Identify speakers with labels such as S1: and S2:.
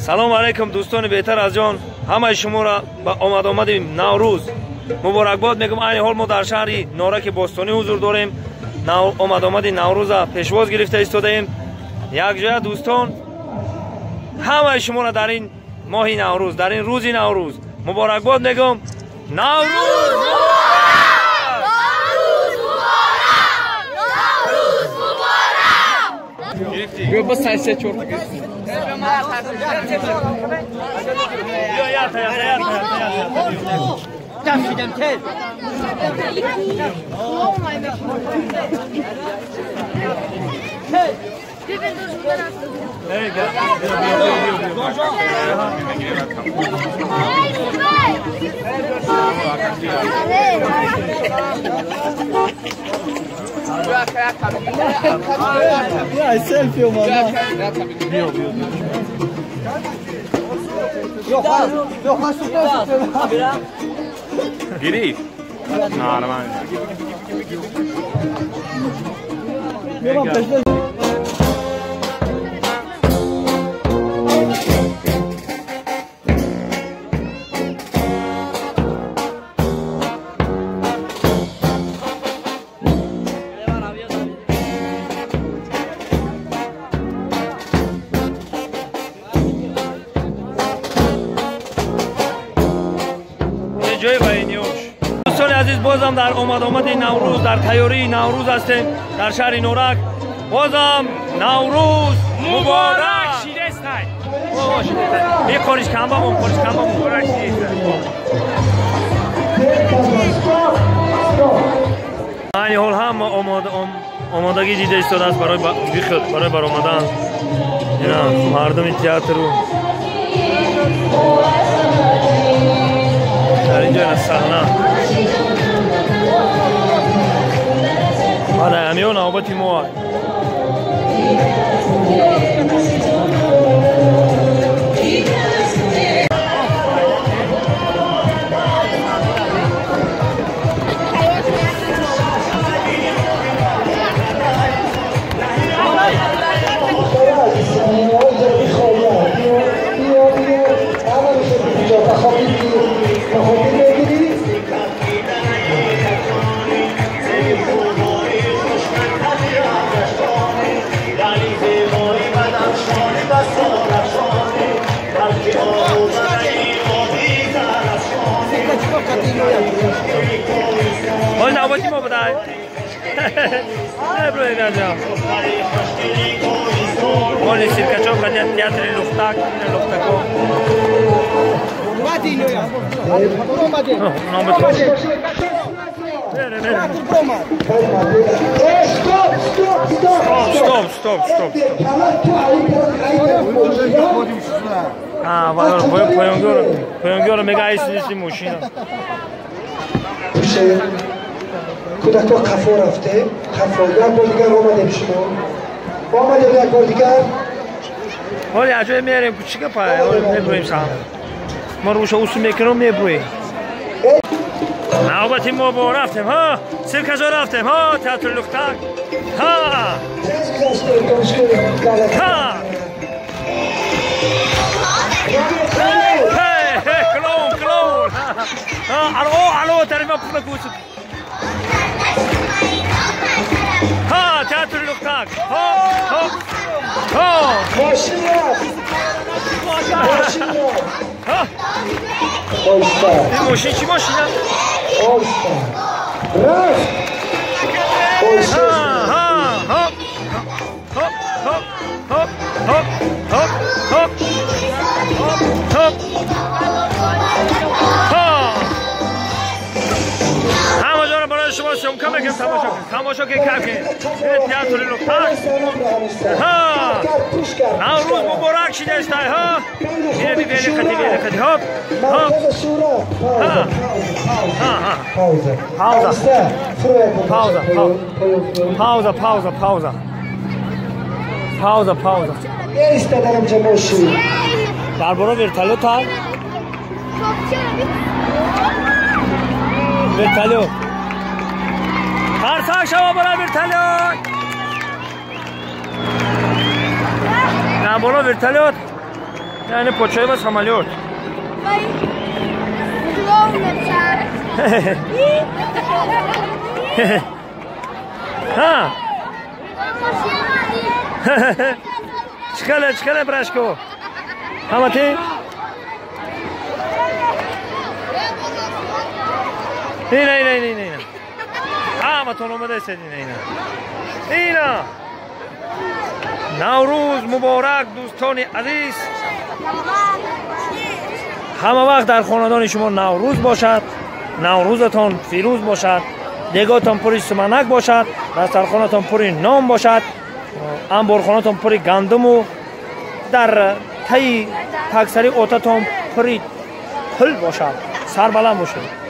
S1: Салом алейкум дӯстони беҳтар аз ҷон, ҳамаи шуморо ба омад-омади Наврӯз муборакбод мегӯм. Айни ҳол мо дар шаҳри Нораки бостонӣ ҳузур дорем. Омад-омади Наврӯза пешвоз гирифта истодаем. Якҷоя дӯстон, ҳамаи шуморо дар ин моҳи Наврӯз, дар ин рӯзи Наврӯз муборакбод мегӯм. Наврӯз муборак!
S2: Наврӯз муборак! Наврӯз муборак!
S3: Биё ба сайсе чорта гирифти.
S1: Биё, ята, ята, ята, ята.
S4: Дам тел.
S3: Я селфи омада.
S1: Биё, биё. Гирифт? Нормально. Ҷои вайниёш. Дӯстони азиз, бозам дар омад-омади Наврӯз, дар тайёрии Наврӯз ҳастем дар шаҳри Норак. Бозам Наврӯз муборак!
S5: Шидестай.
S1: Е қориш камбамон, қориш камбамон.
S5: Муборак шидестай.
S1: Айни ҳол ҳама омодагӣ дида истодааст барои бихӯд, барои баромадан. Ина мардуми театру дар инҷо ина саҳна. Баъд ҳамиё навбати мо. ҳол навбати мо будай. Неброи гаҷа. Ҳоли сиркачо қадия театри Лухтак, ина Лухтако. Стоп, стоп, стоп. Поёнгёро мега айси мошина.
S6: Кӯдакҳо қафо рафтем, қафо. Як бор дигар омадем шумо. Омадем як бор дигар.
S1: Ҳоли аҷоиб мерем кучика пай, ҳоли меброем саҳна. Мо рӯша усу мекунем, меброем. Навбати мо бо рафтем, ҳа? Сиркаҷо рафтем, ҳа? Театри Лухтак. Ҳа! Ҳа! Хе, клоун, клоун. Ҳа, ало, ало, тарима пула кусу. Ҳа, театри Лухтак. Ҳа, ҳа. Ҳа.
S6: Мошин рафт. Мошин рафт.
S1: Ҳа.
S6: Оҳиста.
S1: Ин мошин чӣ мошина?
S6: Оҳиста. Рафт. Оҳиста.
S1: Ҳа, ҳа, ҳоп, ҳоп, ҳоп, ҳоп, ҳоп, ҳоп, ҳоп, ҳоп. Ҳама ҷоро барои шумо съёмка мекунем, тамошо кунед, тамошо ки кардем. Театри Лухтак. Ҳа! Наврӯз муборак шидестай, ҳа? Вели, вели, қати, вели, қати, ҳоп, ҳоп. Ҳа. Ҳа, ҳа. Пауза. Пауза, пауза, пауза, пауза. Пауза, пауза. Дар боро вертолёт ҳа? Вертолёт. Қарсак шава бара вертолёт. Дар боро вертолёт. Яъне почоева самолёт. Ҳа. Чикале, чикале брашко. Ҳамати? Ина, ина, ина, ина. Ҳаматон омадаистед, ина, ина. Ина. Наврӯз муборак, дӯстони азиз. Ҳама вақт дар хонадони шумо Наврӯз бошад, Наврӯзатон фирӯз бошад, деготон пури суманак бошад, дастархонатон пури нон бошад, анборхонатон пури гандуму дар таи таксари отатон пури пул бошад. Сарбаланд бошед.